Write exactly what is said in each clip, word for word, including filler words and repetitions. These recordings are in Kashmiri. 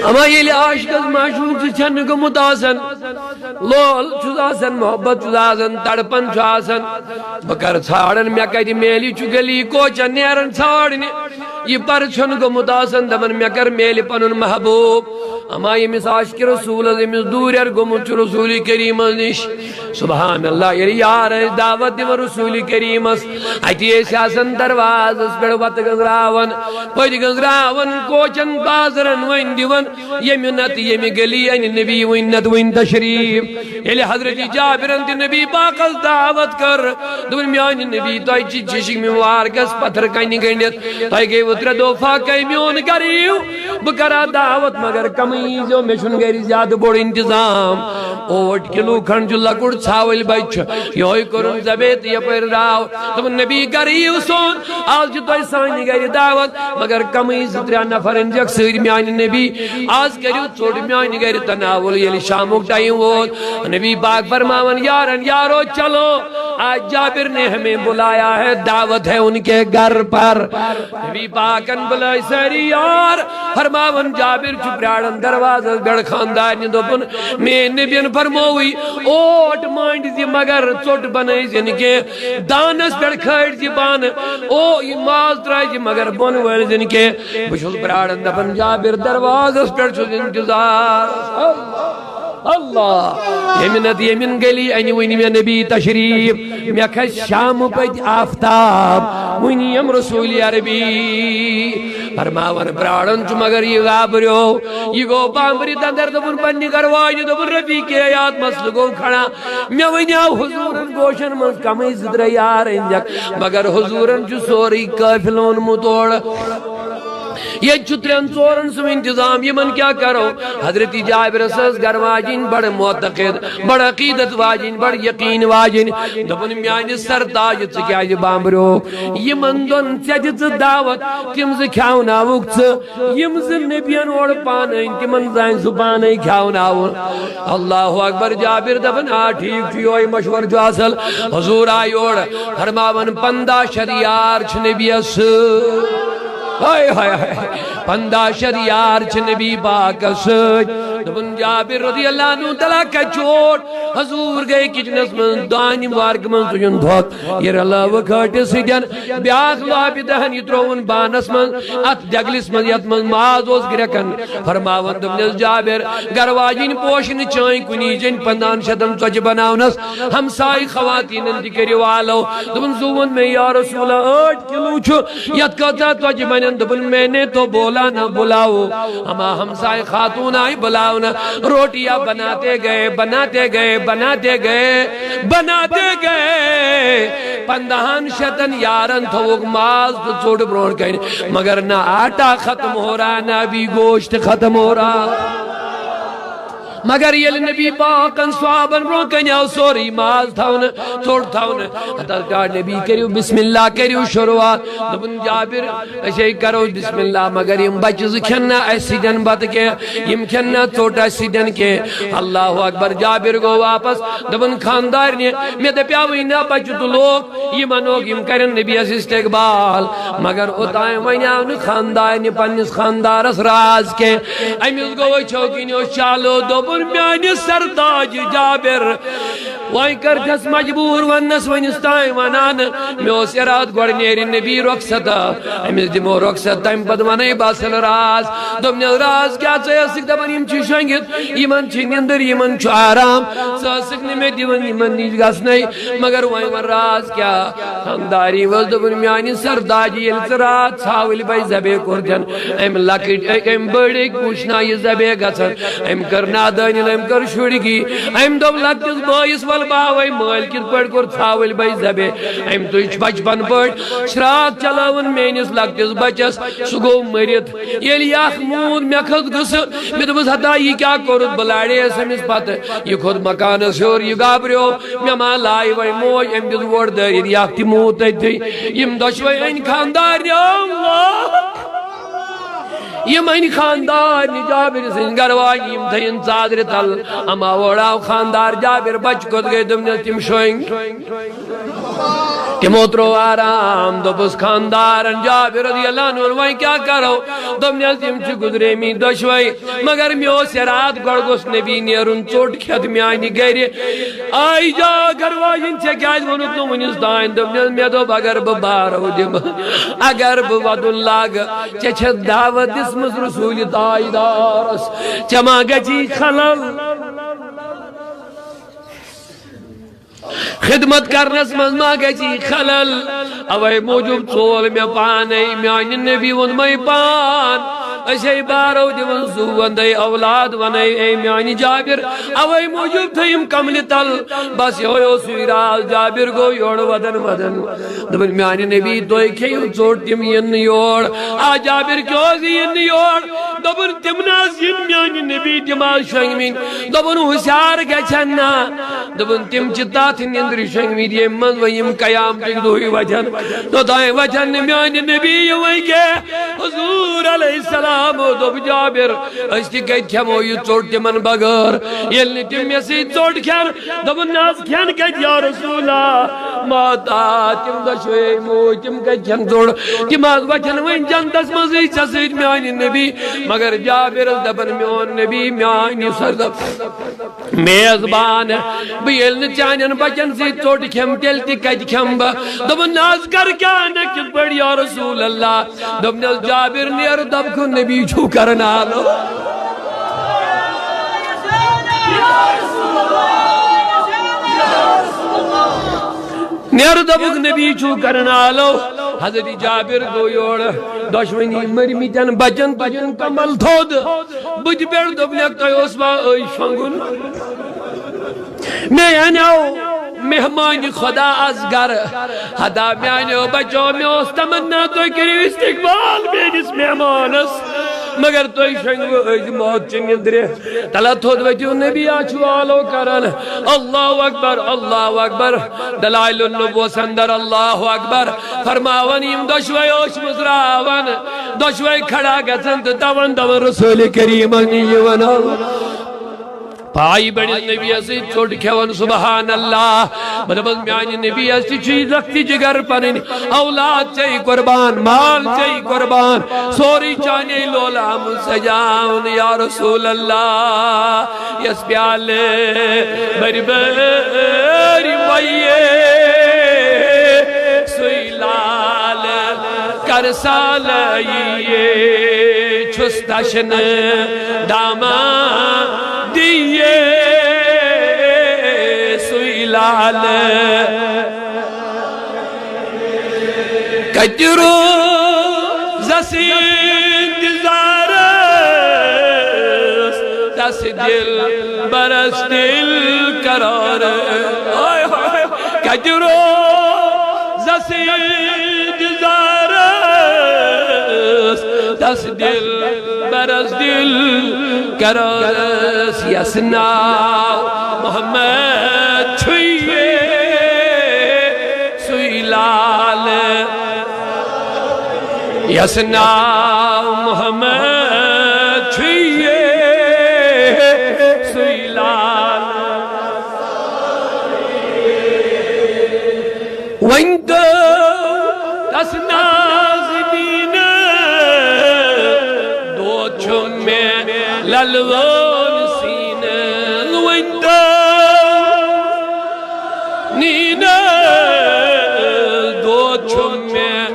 اما ییٚلہِ عاشقس معشوق چھُ ژھٮ۪نہٕ گوٚمُت آسان، لول چھُس آسان، محبت چھُس آسان، تڑپن چھُ آسان، بہٕ کر ژھانڈن، مےٚ کتہِ میلہِ، چھُ گلی کوچن نیران ژھانڈنہِ۔ یہِ پرژھیوٚن گوٚمُت آسان، دپان، مےٚ کر میلہِ پنُن محبوب۔ اما ییٚمِس عاشقِ رسولس، ییٚمِس دوٗرٮ۪ر گوٚمُت چھُ رسول کریمس نِش، سبحان اللہ، ییٚلہِ یار ٲسۍ دعوت دِوان رسول کریمس، اتی ٲسۍ آسان دروازس پٮ۪ٹھ وتہٕ گنٛزراوان، پٔتۍ گنٛزراوان، کوچن بازرن وۄنۍ دِوان، ییٚمہِ نتہٕ ییٚمہِ گلی انہِ نبی وٕنۍ نتہٕ وٕنۍ تشریف۔ ییٚلہِ حضرت جابرن تہِ نبی پاکس دعوت کٔر، دوٚپُن، میانہِ نبی، تۄہہِ چھِ چشمہِ مبارکس پتھر کنہِ گٔنڈِتھ، تۄہہِ گٔیوٕ ترٛےٚ دۄہ فاقے، میون گرٕ یِیِو، بہٕ کرا دعوت، مگر کمٕے ییٖزیو، مےٚ چھُنہٕ گرِ زیادٕ بوٚڑ انتظام۔ اوٹ کِلوٗ کھنڈ چھُ لۄکُٹ ژھاوٕلۍ بچہِ چھُ، یِہوٚے کوٚرُن ذبح تہٕ یپٲرۍ درٛاو۔ دوٚپُن، نبی، گرٕ یِیِو سون، آز چھِ تۄہہِ سانہِ گرِ دعوت، مگر کمٕے زٕ ترٛےٚ نفر أنۍزیٚکھ سۭتۍ میانہِ نبی۔ آز کٔرِو ژوٚٹ میانہِ گرِ تناول۔ ییٚلہِ شامُک ٹایم ووت، نبی پاک فرماوان، یارن یارو، چلو، آج جابر نے ہمیں بلایا ہے، دعوت ہے ان کے گھر پر۔ نبی پاکن بُلٲے سٲری یار، فرماوان، جابر چھُ پرٛاران دروازس پٮ۪ٹھ۔ خاندارنہِ دوٚپُن، میٲنۍ نبین فرمووُے، اوٹ مٲنٛڈۍ زِ مگر ژوٚٹ بنٲے زِ نہٕ کینٛہہ، دانس پٮ۪ٹھ کھٲرۍ زِ بانہٕ، او یہِ ماز ترٛٲے زِ مگر بۄن وٲلۍ زِ نہٕ کینٛہہ۔ بہٕ چھُس پرٛاران، دپان، جابر دروازس پٮ۪ٹھ چھُس انتظار۔ اللہ، ییٚمہِ نتہٕ ییٚمہِ گلی انہِ وٕنہِ مےٚ نبی تشریف، مےٚ کھسہِ شامہٕ پتہِ آفتاب، وٕنہِ یِم رسول عربی۔ فرماوان پرٛاران چھُ مگر یہِ گابریو، یہِ گوٚو بامبرِ دندر۔ دوٚپُن پننہِ گرٕ واجہِ، دوٚپُن، رفیق حیات مسلہٕ گوٚو کھڑا، مےٚ ونیو حضورن گوشن منٛز کمٕے زٕ ترٛےٚ یار أنۍزٮ۪کھ، مگر حضورن چھُ سورُے قٲفلہٕ اوٚنمُت اورٕ۔ ییٚتہِ چھُ ترٛٮ۪ن ژورن سُنٛد انتظام، یِمن کیٛاہ کرو؟ حضرت جابرس ٲس گرٕ واجِنۍ بڑٕ معتقد، بڑٕ عقیدت واجِنۍ، بڑٕ یقین واجِنۍ۔ دوٚپُن، میانہِ سرتاج، ژٕ کیٛازِ بامبریوکھ؟ یِمن دۄن ژےٚ دِژٕتھ دعوت، تِم زٕ کھیاوناوُکھ ژٕ۔ یِم زٕ نبین اورٕ پانہٕ أنۍ، تِمن زانہِ سُہ پانے کھیاوناوُن۔ اللہ اکبر۔ جابر دپان، آ ٹھیک چھُ، یہوے مشور چھُ اصل۔ حضور آے یور، فرماوان، پندہ شتھ یار چھِ نبیس سۭتۍ۔ ہاے ہاے ہاے، پندہ شتھ یار چھِ نبی پاکس سۭتۍ۔ دوٚپُن، جابر رضی اللہ عنہ تعالیٰ کتہِ چھُ اوٹ؟ حضور گٔے کچنس منٛز، دانہِ وارکہِ منٛز تُجُن دھۄکھ، یہِ رلٲوٕکھ ٲٹِس سۭتۍ، بیاکھ لۄپہِ دہن، یہِ ترٛووُن بانس منٛز، اتھ دٮ۪گلِس منٛز، یتھ منٛز ماز اوس گرٛٮ۪کان۔ فرماوان دوٚپنس، جابر، گرٕ واجِنۍ پوشہِ نہٕ چٲنۍ کُنی زٔنۍ پندہن شتن ژۄچہِ بناونس، ہمسایہِ خواتینن تہِ کٔرِو آلو۔ دوٚپُن، زُو ووٚن مےٚ، یا رسول اللہ، ٲٹھ کلو چھُ، یتھ کۭژاہ ژۄچہِ بنن؟ دوٚپُن، میں نے تو بولا نہ بلاؤ، اما ہمسایہِ خاتون آیہِ بلاونہٕ، روٹیاں بناتے گئے، بناتے گئے، بناتے گئے، بناتے گئے۔ پندہن شتن یارن تھووُکھ ماز تہٕ ژوٚٹ برونٛٹھ کنہِ، مگر نہ آٹا ختم ہو رہا، نہ ابھی گوشت ختم ہو رہا۔ مگر ییٚلہِ نبی پاکن صحابن برونٛہہ کنہِ آو سورُے ماز تھاونہٕ، ژوٚٹ تھاونہٕ، ہتس ڈاڈ نبی، کٔرِو بسم اللہ، کٔرِو شروعات۔ دوٚپُن، جابر، أسۍ ہے کرو بسم اللہ، مگر یِم بچہِ زٕ کھٮ۪ن نہٕ اسہِ سۭتۍ بتہٕ کینٛہہ، یِم کھٮ۪ن نہٕ ژوٚٹ اسہِ سۭتۍ کینٛہہ۔ اللہ اکبر۔ جابر گوٚو واپس، دوٚپُن، خاندارنہِ، مےٚ دپیاوٕے نہ بچہِ تُلوکھ، یِمن اوک، یِم کرن نبیس استقبال۔ مگر اوٚتام ونیاو نہٕ خاندارنہِ پننِس خاندارس راز کینٛہہ۔ أمِس گوٚو أچھو کِنۍ اوس چالو، دوٚپُن، میانہِ سرتاج جابر، وۄنۍ کٔرتھس مجبوٗر وننس، وۄنۍ یُس تام ونان، مےٚ اوس ارادٕ گۄڈٕ نیرِ نبی رۄخصت، أمِس دِمو رۄخصت، تمہِ پتہٕ ونَے بہٕ اصل راز۔ دوٚپنس، راز کیٛاہ؟ ژٕ ٲسٕکھ دپان یِم چھِ شۄنٛگِتھ، یِمن چھِ نِندٕر، یِمن چھُ آرام، ژٕ ٲسٕکھ نہٕ مےٚ دِوان یِمن نِش گژھنَے، مگر وۄنۍ وَن راز کیٛاہ؟ خانداری وٲژ، دوٚپُن، میٛانہِ سرداجہِ ییٚلہِ ژٕ راتھ ژھاوٕلۍ بَے ذبح کوٚرتھن، أمۍ لۄکٕٹۍ، أمۍ بٔڑۍ أکۍ وٕچھ نا یہِ ذبح گژھان، أمۍ کٔر نادٲنی، أمۍ کٔر شُرگی، أمۍ دوٚپ لۄکٹِس بٲیِس، وَلہٕ بہٕ ہاوَے مٲلۍ کِتھ پٲٹھۍ کوٚر ژھاوٕلۍ بَے ذبح۔ أمۍ تُج بَچپَن پٲٹھۍ شرٛاکھ چلاوُن میٛٲنِس لۄکٹِس بَچَس، سُہ گوٚو مٔرِتھ۔ ییٚلہِ یہِ اکھ موٗد مےٚ کھٔژ غصہٕ، مےٚ دوٚپُس، ہتا یہِ کیٛاہ کوٚرُتھ؟ بہٕ لاڑییَس أمِس پتہٕ۔ یہِ کھوٚت مکانس ہیوٚر، یہِ گابریو۔ مےٚ ما لایہِ وۄنۍ موج، أمۍ دیُت وۄڑ دٲرِتھ، یہِ اکھ تہِ موٗد تٔتھٕے۔ یِم دۄشوے أنۍ خاندارنہِ، اللہ! یِم أنۍ خاندارنہِ جابر سٕنٛدۍ گرٕ واجہِ، یِم تھٲیِن ژادرِ تل۔ اما وۄڑ آو خاندار جابر، بچہٕ کوٚت گٔے؟ دوٚپنس، تِم شۄنٛگۍ۔ تِمو ترٛوو آرام، دوٚپُس خانٛدارن جابر رضی اللہ عنہ، "وۄنۍ کیٛاہ کرو؟" دوٚپنس، "یِم چھِ گُزریمٕتۍ دۄشوے، مگر مےٚ اوس ارادٕ گۄڈٕ گوٚژھ نبی نیرُن ژوٚٹ کھٮ۪تھ میانہِ گرِ۔ آے جا گرٕ واجِنۍ، ژےٚ کیٛازِ ووٚنُتھ نہٕ وُنِس تام؟" دوٚپنس، "مےٚ دوٚپ اگر بہٕ بارو دِمہٕ، اگر بہٕ ودُن لاگہٕ، ژےٚ چھےٚ دعوت دِژمٕژ رسول تاجدارس، ژےٚ ما گژھی خلل؟" خدمت کرنس منٛز ما گژھی خلل؟ اوے موٗجوٗب ژول مےٚ پانے میانہِ نبی ووٚن مے پان، أسے بارو دِوان زُو وندے اولاد ونے اے میانہِ جابر۔ اوے موٗجوٗب تھٲیِم کملہِ تل۔ بس یہوے اوس سُے راز۔ جابر گوٚو یورٕ ودان ودان۔ دوٚپُن، "میانہِ نبی، تُہۍ کھیٚیِو ژوٚٹ، تِم یِن نہٕ یور۔" آ، جابر کیٛازِ یِن نہٕ یور؟ دوٚپُن، "تِم نہٕ حظ یِن میانہِ نبی، تِم حظ شۄنٛگمٕتۍ۔" دوٚپُن، "ہوشیار گژھن نا۔" دوٚپُن، "تِم چھِ تتھ نِندرِ شۄنٛگمٕتۍ، ییٚمہِ منٛز وۄنۍ یِم قیامتٕکۍ دۄہٕے وۄتھن، توٚتام وۄتھن نہٕ میانہِ نبی یہِ وۄنۍ کینٛہہ۔" حضور علیہ السلام دوٚپ، "جابر، أسۍ تہِ کتہِ کھٮ۪مو یہِ ژوٚٹ تِمن بغٲر؟ ییٚلہِ نہٕ تِم مےٚ سۭتۍ ژوٚٹ کھٮ۪ن۔" دوٚپُن، "نہ حظ، کھٮ۪ن کتہِ یا رسول اللہ؟ ماتا، تِم دۄشوے موٗدۍ، تِم کتہِ کھٮ۪ن ژوٚٹ؟ تِم حظ وۄتھن وۄنۍ جنتس منٛزٕے ژےٚ سۭتۍ میانہِ نبی۔" مگر جابرس دپان، "میون نبی، میانہِ سرزم میزبان، بہٕ ییٚلہِ نہٕ چانٮ۪ن بچن سۭتۍ ژوٚٹ کھٮ۪مہٕ، تیٚلہِ تہِ کتہِ کھٮ۪مہٕ بہٕ؟" دوٚپُن، "نہ حظ، کر کیٛاہ نہ، کِتھ پٲٹھۍ یا رسول اللہ؟" دوٚپنس، "جابر، نیر دبکھُن نبی چھُو کران آلو۔ نیر دبکھ نبی چھُو کران آلو۔" حضرت جابر گوٚو یورٕ، دۄشوٕنی مٔرمٕتٮ۪ن بچن تُجن کمل تھوٚد۔ بُتھِ پٮ۪ٹھ دوٚپنکھ، "تۄہہِ اوسوا أے شۄنٛگُن؟ مےٚ انیو مہمان خدا از گرٕ۔ ہتا میانیو بچو، مےٚ اوس تمنا تُہۍ کٔرِو استقبال میٲنِس مہمانس، مگر تُہۍ شۄنٛگوٕ أزۍ موت چہِ نِندرِ۔" تلہ تھوٚد ؤتھِو، نبی آ چھُ آلو کران۔ اللہ اکبر، اللہ اکبر۔ دلائل النبوس اندر اللہ اکبر فرماوان، یِم دۄشوے ٲسۍ مُزراوان، دۄشوے کھڑا گژھان تہٕ دون دون رسول کریمس نِش یِوان۔ پاے بٔڑِس نبیَس سۭتۍ ژوٚٹ کھٮ۪وان، سبحان اللہ۔ بہٕ دَپَس، میانہِ نبیَس تہِ چھُ یہِ لۄکٹہِ جگر پنٕنۍ، اولاد ژےٚ قربان، مال ژےٚ قربان، سورُے چانے لولہٕ آمُت سجاونہٕ۔ یا رسول اللہ، یَس پیالہٕ بٔرۍ بٔرۍ وَیہِ، سُے لال کر سالہ یہِ چھُس تشنہٕ دامادی یہِ سُے لال۔ کتہِ روزس انتظارس تس دل برس دل قرار۔ ہائے ہائے۔ کتہِ روزس انتظارس تس دل برس دل قرارس، یس ناو محمد چھُ یہِ سُے لال، یس ناو محمد چھُ یہِ سُے لال۔ وۄنۍ تہٕ تس نازنیٖنہٕ دود چھُ مےٚ للوان سیٖنہٕ۔ وۄنۍ تہٕ نینہٕ دود چھُ مےٚ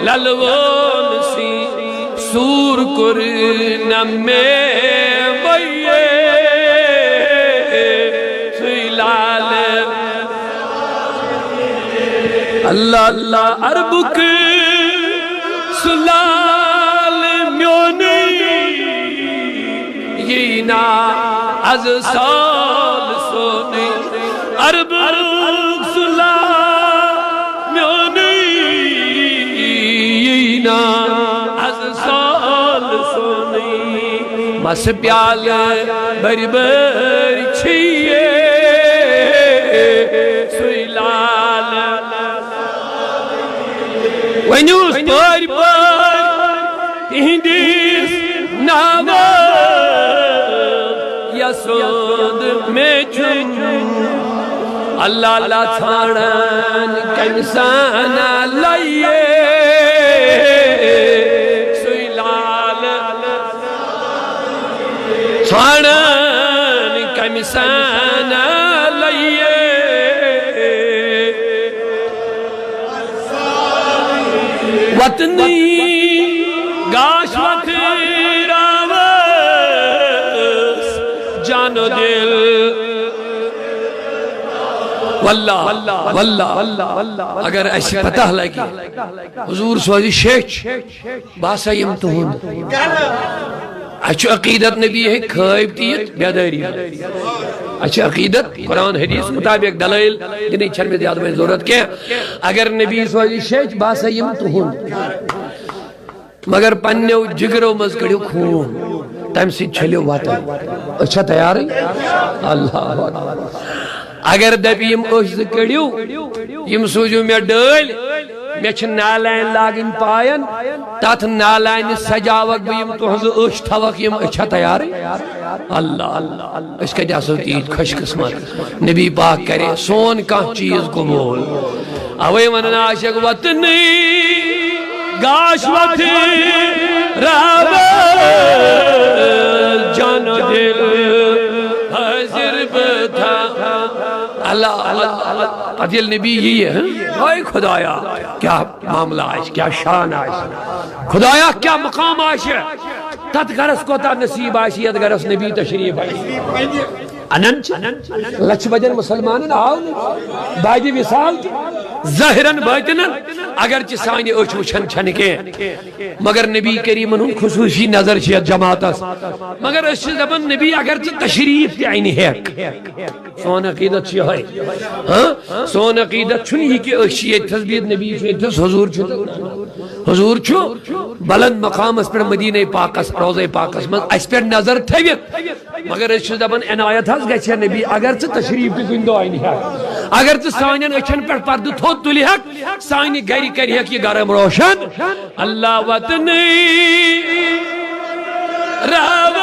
للوان سیٖنہٕ۔ سوٗر کوٚر نہ مےٚ وۄنۍ سُے لال۔ اللہ اللہ عربُک سُہ لال میونُے، یی نا از سال سونُے۔ عربُک سُہ لال میونُے، یی نا از سال سونُے۔ مس پیالہٕ بٔرۍ بٔرۍ چھِ یہِ سُے لال۔ ؤنِوس پٲرۍ پٲرۍ تِہنٛدِس ناوس، یسُنٛد مےٚ چھُنہٕ اللہ اللہ ژھانڈان کمہِ سان لایہِ سُے لال، ژھانڈان کمہِ سان لایہِ وطنی گاش وتھ راوس جان و دل۔ واللہ، واللہ، واللہ، اگر اسہِ پتہ لگہِ حضور سوزِ شیچھ، بہٕ ہسا یِم تُہُنٛد۔ اسہِ چھُ عقیدت نبی ہٕنٛدۍ خٲب تہِ یہِ بیدٲری۔ اسہِ چھُ عقیدت قرآن حدیث مطابق دلائل دِنٕچ چھنہٕ مےٚ زیادٕ وۄنۍ ضروٗرت کینٛہہ۔ اگر نبی سوزِ شیچھ، بہٕ ہسا یِم تُہُنٛد۔ مگر پننیو جگرو منٛز کٔڑِو خوٗن، تمہِ سۭتۍ چھٔلِو وطن۔ أسۍ چھا تیارٕے؟ اللہ اکبر۔ اگر دپہِ یِم أچھ زٕ کٔڑِو، یِم سوٗزِو مےٚ ڈٲلۍ، مےٚ چھِ نالین لاگٕنۍ پاین، تتھ نالینہِ سجاوکھ بہٕ یِم تُہنٛزٕ أچھ تھاوکھ یِم۔ أسۍ چھا تیارٕے؟ اللہ اللہ، أسۍ کتہِ آسو تیٖتۍ خۄش قسمت؟ نبی پاک کرِ سون کانٛہہ چیٖز قبوٗل۔ اوے ونان عاشق وطنی گاش وتھ راوس جان و دل حاضر بہٕ تھا۔ اللہ اللہ اللہ۔ پتہٕ ییٚلہِ نبی ییہِ، ہاں؟ ہاے خدایا، کیٛاہ معاملہ آسہِ، کیٛاہ شان آسہِ، خدایا کیٛاہ مقام آسہِ، تتھ گرس کوتاہ نصیب آسہِ یتھ گرس نبی تشریف آسہِ۔ انن چھِ لچھ بجن مسلمانن آو نہٕ بادِ وصال تہِ ظٲہرن باطنن، اگرچہ سانہِ أچھ وٕچھان چھنہٕ کینٛہہ، مگر نبی کریمن ہُنٛد خصوصی نظر چھِ یتھ جماعتس۔ مگر أسۍ چھِ دپان نبی اگر ژٕ تشریف تہِ انہِ ہیکھ، سون عقیدت چھُ یِہوٚے۔ ہاں؟ سون عقیدت چھُنہٕ یہِ کہِ أسۍ چھِ ییٚتہِ تھَس بِہِتھ، نبی چھُ ییٚتہِ تھَس، حضوٗر چھُ تہٕ حضوٗر چھُ بلند مقامس پٮ۪ٹھ مدیٖنَے پاکس، روضے پاکس منٛز اَسہِ پٮ۪ٹھ نظر تھٲوِتھ۔ مگر أسۍ چھِ دپان عنایت حظ گژھِ ہا نبی، اگر ژٕ تشریٖف تہِ کُنہِ دۄہ اَنہِ ہا، اگر ژٕ سانٮ۪ن أچھن پٮ۪ٹھ پردٕ تھوٚد تُلہِ ہکھ، سانہِ گرِ کرِ ہکھ یہِ گرم روشن۔ اللہ وطنی راوس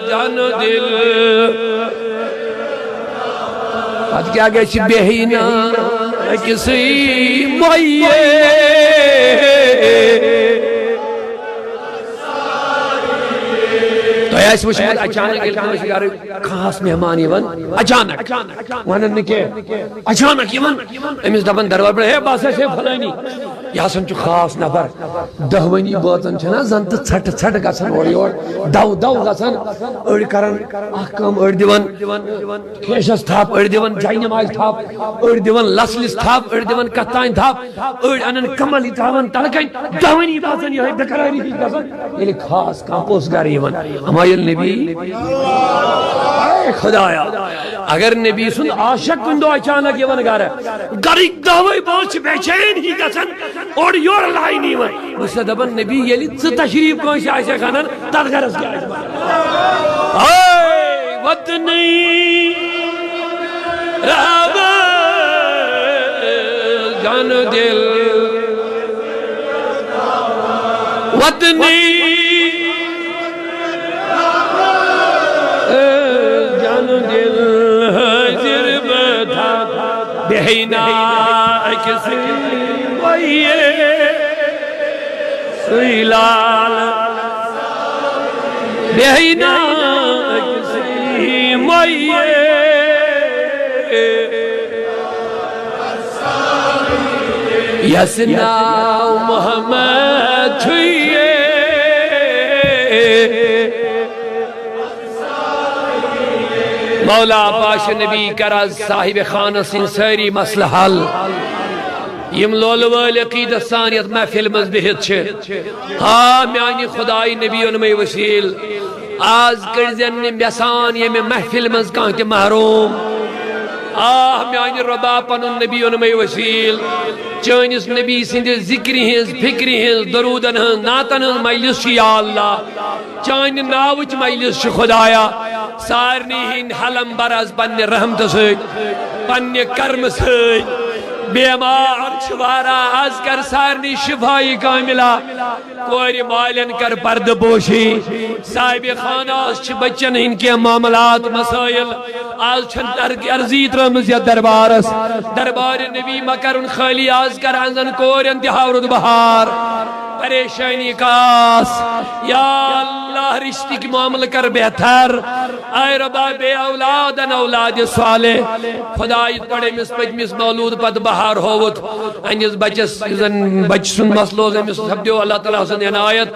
جان و دل۔ پتہٕ کیٛاہ گژھِ بیٚہہِ نا أکِسٕے مۄیہِ؟ تۄہہِ آسہِ وٕچھمُت اچانک ییٚلہِ کٲنٛسہِ گرٕ خاص مہمان یِوان، اچانک ونان نہٕ کینٛہہ، اچانک یِوان، أمِس دپان دربار پٮ۪ٹھ، "ہے، بہٕ ہسا چھے فلٲنی"، یہِ ہسا چھُ خاص نفر۔ دہوٲنی بٲژن چھِنہ زن تہٕ ژھٹہٕ ژھٹہٕ گژھان اورٕ یور، دو دو گژھان، أڑۍ کران اکھ کٲم، أڑۍ دِوان کھیسس تھپھ، أڑۍ دِوان جاینمازِ تھپھ، أڑۍ دِوان لژھلِس تھپھ، أڑۍ دِوان کتھ تانۍ تھپھ، أڑۍ انان کمل یہِ تھاوان تلہٕ کنۍ۔ دہوٲنی باسان یِہوٚے بے قراری ہِش گژھان، ییٚلہِ خاص کانٛہہ پوٚژھ گرٕ یِوان، اما ییٚلہِ نبی، اے خدایا، اگر نبی سُنٛد عاشق کُنہِ دۄہ اچانک یِوان گرٕ، گرٕکۍ دہوے بٲژ چھِ بے چین ہی گژھان، اورٕ یورٕ لاینہٕ یِوان۔ بہٕ چھُسے دَپان، نبی، ییٚلہِ ژٕ تشریٖف کٲنٛسہِ آسٮ۪کھ اَنان، تَتھ گَرَس کیٛاہ آسہِ وَنان؟ ہے وطنی رہبر جان دل، وطنی جان دل حاضر بہٕ تھا۔ بیہینا أکِس ویہِ سُے لال، بیہینا أکِس ویہِ۔ یس ناو محمد چھُ یہِ۔ مولا پاش نبی کر از صاحب خانہ سٕنٛدۍ سٲری مسلہٕ حل۔ یِم لولہٕ وٲلۍ عقیدت سان یتھ محفل منٛز بِہِتھ چھِ، آ میانہِ خدایہِ، نبی اوٚنمے وسیل، آز کٔرۍزٮ۪ن نہٕ مےٚ سان ییٚمہِ محفل منٛز کانٛہہ تہِ محروم۔ آ میانہِ رۄبا، پنُن نبی اوٚنمے وسیل، چٲنِس نبی سٕنٛدِ ذکرِ ہٕنٛز، فکرِ ہٕنٛز، درودن ہٕنٛز، نعتن ہٕنٛز مجلس چھِ یا اللہ۔ چانہِ ناوٕچ مجلس چھِ خدایا، سارنٕے ہٕنٛدۍ حلم بر از پننہِ رحمتہٕ سۭتۍ، پننہِ کرمہٕ سۭتۍ۔ بیمار چھِ واریاہ، از کر سارنٕے شفای کاملہ۔ کورِ مالٮ۪ن کر پردٕ پوشی۔ صاحب خانہ آس چھِ بچن ہٕنٛدۍ کینٛہہ معاملات مسائل۔ از چھن ترک عرضی ترٲمٕژ یتھ دربارس۔ دربار نبی مہ کرُن خٲلی، از کر انزن کورٮ۪ن تہِ ہاورُد بہار۔ پریشانی کاس۔ یا اللہ، رشتٕکۍ معاملہٕ کر بہتر۔ اے ربا، بے اولادن اولاد صالح۔ خدا، یِتھ پٲٹھۍ أمِس پٔتمِس مولوٗد پتہٕ بہار ہووُتھ، أہنٛدِس بچس، یُس زن بچہٕ سُنٛد مسلہٕ اوس، أمِس سپدیو اللہ تعالیٰ سٕنٛز عنایت۔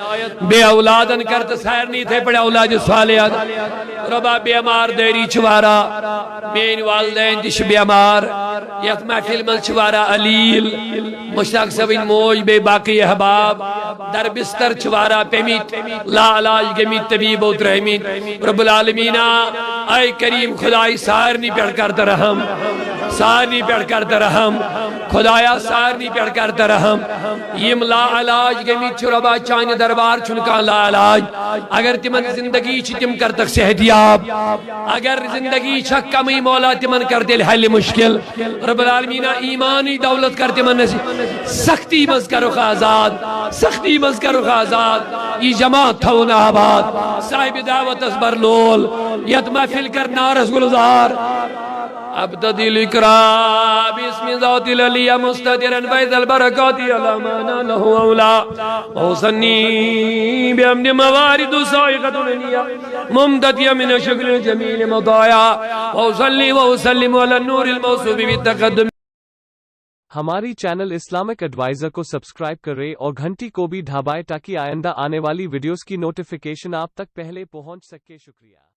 بے اولادن کر تہٕ سارنٕے یِتھے پٲٹھۍ اولاد صالح۔ ربا، بیمار دٲری چھِ واریاہ، میٲنۍ والدین تہِ چھِ بیمار۔ یتھ محفل منٛز چھِ واریاہ علیل، مشتاق صٲبٕنۍ موج، بیٚیہِ باقٕے احباب۔ در بستر چھِ واریاہ پیمٕتۍ، لا علاج گٔمٕتۍ، طبیبو ترٲومٕتۍ۔ رب العالمینا، اے کریم خدای، سارنٕے پٮ۪ٹھ کر تہٕ رحم، سارنٕے پٮ۪ٹھ کر تہٕ رحم۔ خدایا، سارنٕے پٮ۪ٹھ کر تہٕ رحم۔ یِم لا علاج گٔمٕتۍ چھِ، ربا، چانہِ دربار چھُنہٕ کانٛہہ لا علاج۔ اگر تِمن زندگی چھِ، تِم کرتکھ صحت یاب۔ اگر زندگی چھکھ کمٕے، مولا، تِمن کر تیٚلہِ حل مشکل۔ رب العالمینا، ایمانٕچ دولت کر تِمن نصیب۔ سختی منٛز کرُکھ آزاد، سختی منٛز کرُکھ آزاد۔ یہِ جماعت تھاوُن آباد۔ صاحب دعوتس بر لول، یتھ محفل کر نارس گلزار۔ ابتدی الإكرام باسم ذات العلية مستترا فيض البركات على ما ناله أولى. وأثني بحمد موارد سائغة الأنية ممتدية من الشكر الجميل مطايا. وأصلي وأسلم على النور الموصوف بالتقدم. हमारी चैनल इस्लामिक एडवाइजर को सब्सक्राइब करें और घंटी को भी दबाएं ताकि आइंदा आने वाली वीडियोज़ की नोटिफिकेशन आप तक पहले पहुंच सके। शुक्रिया।